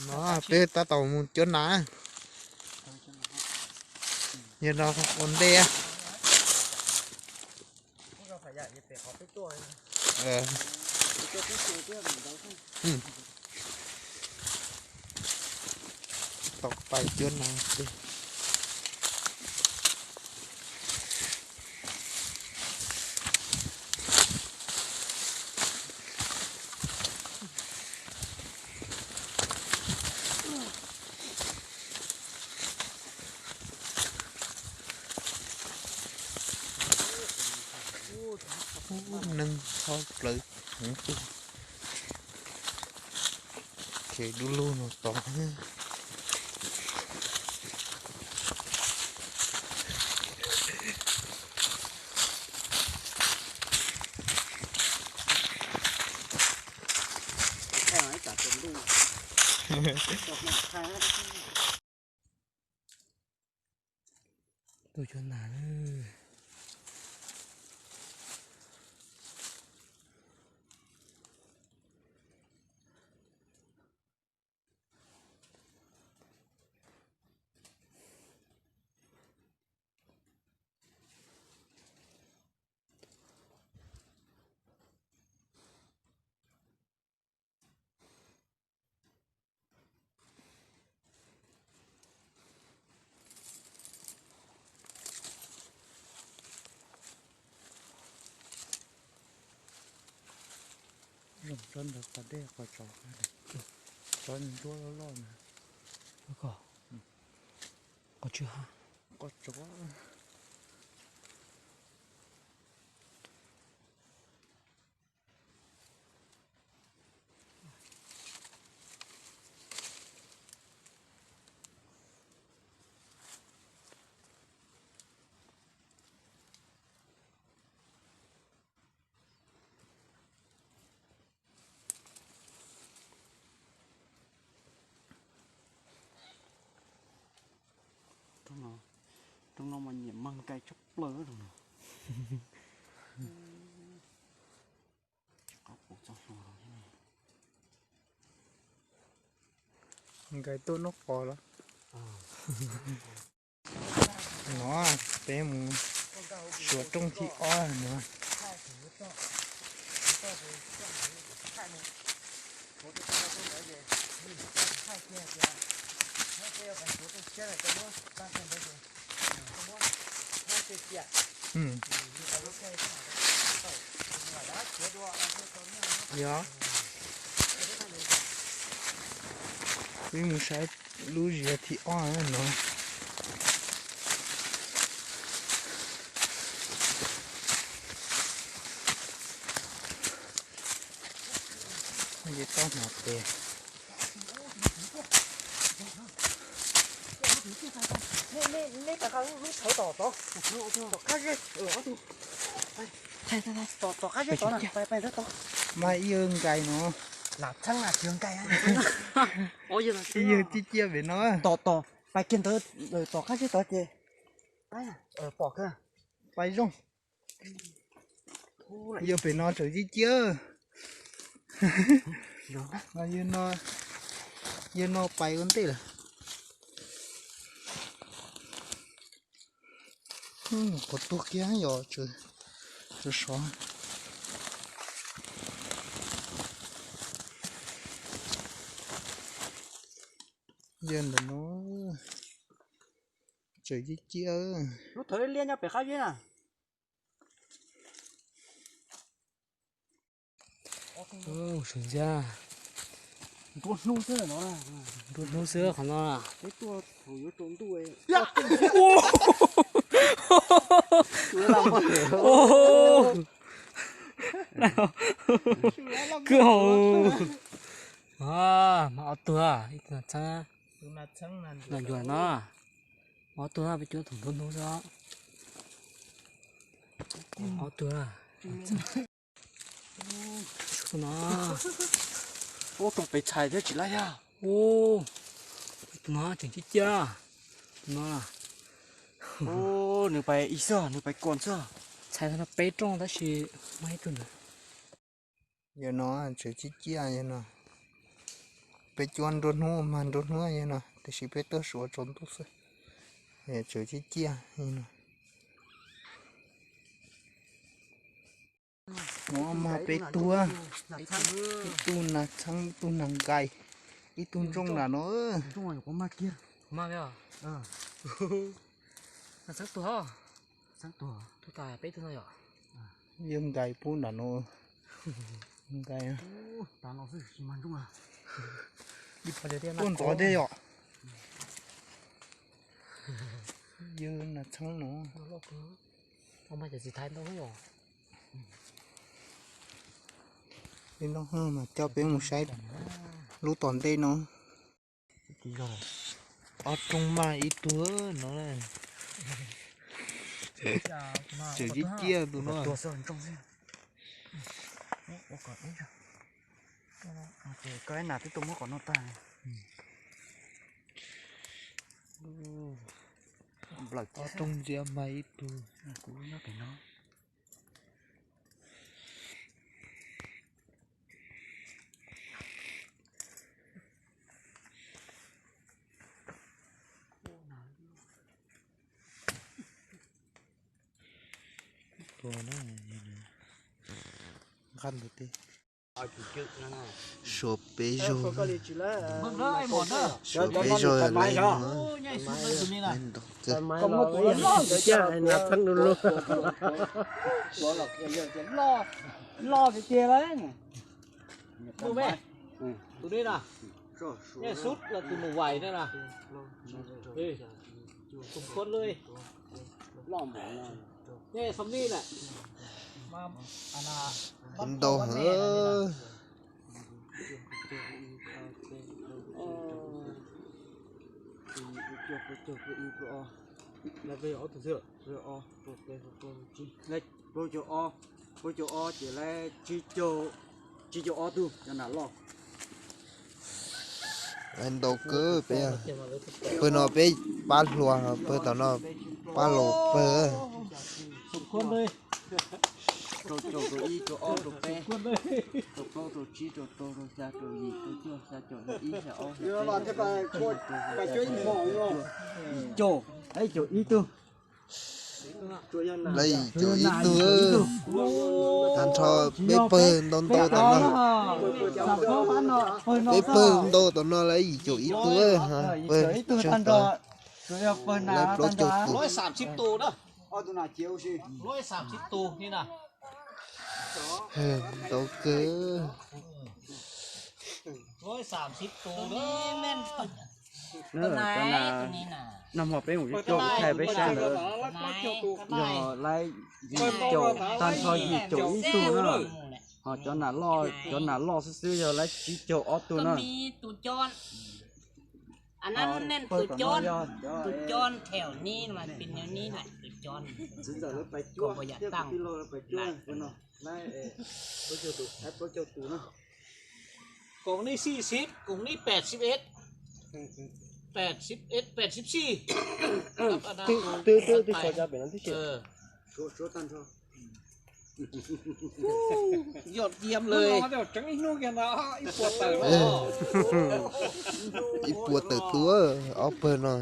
No peb tab tom mus cuab nas. Yog no ua ntej. Tau pais cuab nas. Neeg txhob plawv heev, ces du lug no tod. Tuaj cuab nas. Zoo tsob ntawd qos dej qos tsov, tsob nruab loj loj na. Qos tsw ha, qos tsov. Rooj no mas nyiam mag nkais tshaj plaws rooj no. Nkais tuaj noj qos los. No peb mus suav rooj thib ob no. Yog, peb mus saib lub ziav thib ob no. Ces tau hnav tes. Mas ib yawg nkais no. Ib yawg ciaj ciaj pem no. Tom tom pais kiag ntawd, tom qab zeb tod ces pais zoo. Yog pem no tseem ciaj ciaj. Yog no pais ua ntej lawm. Qhov tuag kiag yog tseem sov. Yog ntawm no tseem ciaj ciaj. Lub thawv liab nyob pem qab zeb na. Sawv ntxov. Nruab hnub xwb no. Nruab hnub xwb qhov no. Kwj haum. Mas ob tug, ib tug nas txheeb, nas yuam no. Ob tug peb cuab thaum nruab hnub xwb. Ob tug. Tus no, ub, rooj pem txhais thiab tsis lab yag. Ub, tus no tseem ciaj ciaj. Tus no, nws pais ib xwb, nws pais koos xwb. Txhais tau peb rooj tab sis muaj ib tug ntawd. Yog no tseem ciaj ciaj yog no. Peb cuab nruab hnub mas nruab hnub no, tiam sis peb tuaj suav tsaus ntuj xwb, tseem ciaj ciaj no. No mas peb tug, ib tug nas txheeb, ib tug nas nkais, ib tug ntsooj nram no. Yawg nkais pub nram no. Nkais. Tuaj ntxov thiab yom. Yawg nas txheeb no. Li no mas coj peb mus saib lub tom ntej no. Ob rooj mas ib tug no. Tseem ciaj ciaj tus no. Koj ib nas twb tuaj muab qhov no tag. Ob rooj ntxiab mas ib tug. Nqa ntawd teb. Suav peb zaug, suav peb zaug lawm no. Lawv ntaus kawg. Loj tiag tiag lawm. Tus no na, nej xub los tus mus vais no na. Tus khuab lwj, nej xom lij lawm. Ntau heev. Plaub caug ob, plaub caug ob ces lawv tsib caug, tsib caug ob tug cov nas loj. Lawv ntau kawg peb. Pawg no peb pab hluas, pawg tom no pab laus pawg. Rau caum, rau ib, rau ob, rau peb, rau plaub, rau tsib, rau rau, rau xya, rau yim, rau cuaj, xya caum, xya ib, xya ob, xya peb, xya cuaj, yim caum, lawv yim caum ib tug. Lawv yim caum ib tug. Tag nrho peb pawg ntau ntau tom no. Peb pawg ntau tom no lawv yim caum ib tug. Pawg tsawg tod, lawv plaub caug tus. Ntau kawg. Nag hmo peb mus coj thaij peb saib ntawd, yog lawv yim caum, tag nrho yim caum ib tug na. Ho cov nas loj, cov nas loj xwb xwb yog lawv tsib caug ob tug na. Cov nas loj, cov nas loj xwb xwb yog lawv tsib caug ob tug na. Cov nas loj, cov nas loj xwb xwb yog lawv tsib caug ob tug na. Cov nej xib xib, cov nej peb xib ib, peb xib ib, peb xib xib. Twb, twb, twb xyov cov pem no twb tsis. Yog tiam lawm. Ib puas tawm tuaj ob pawg no.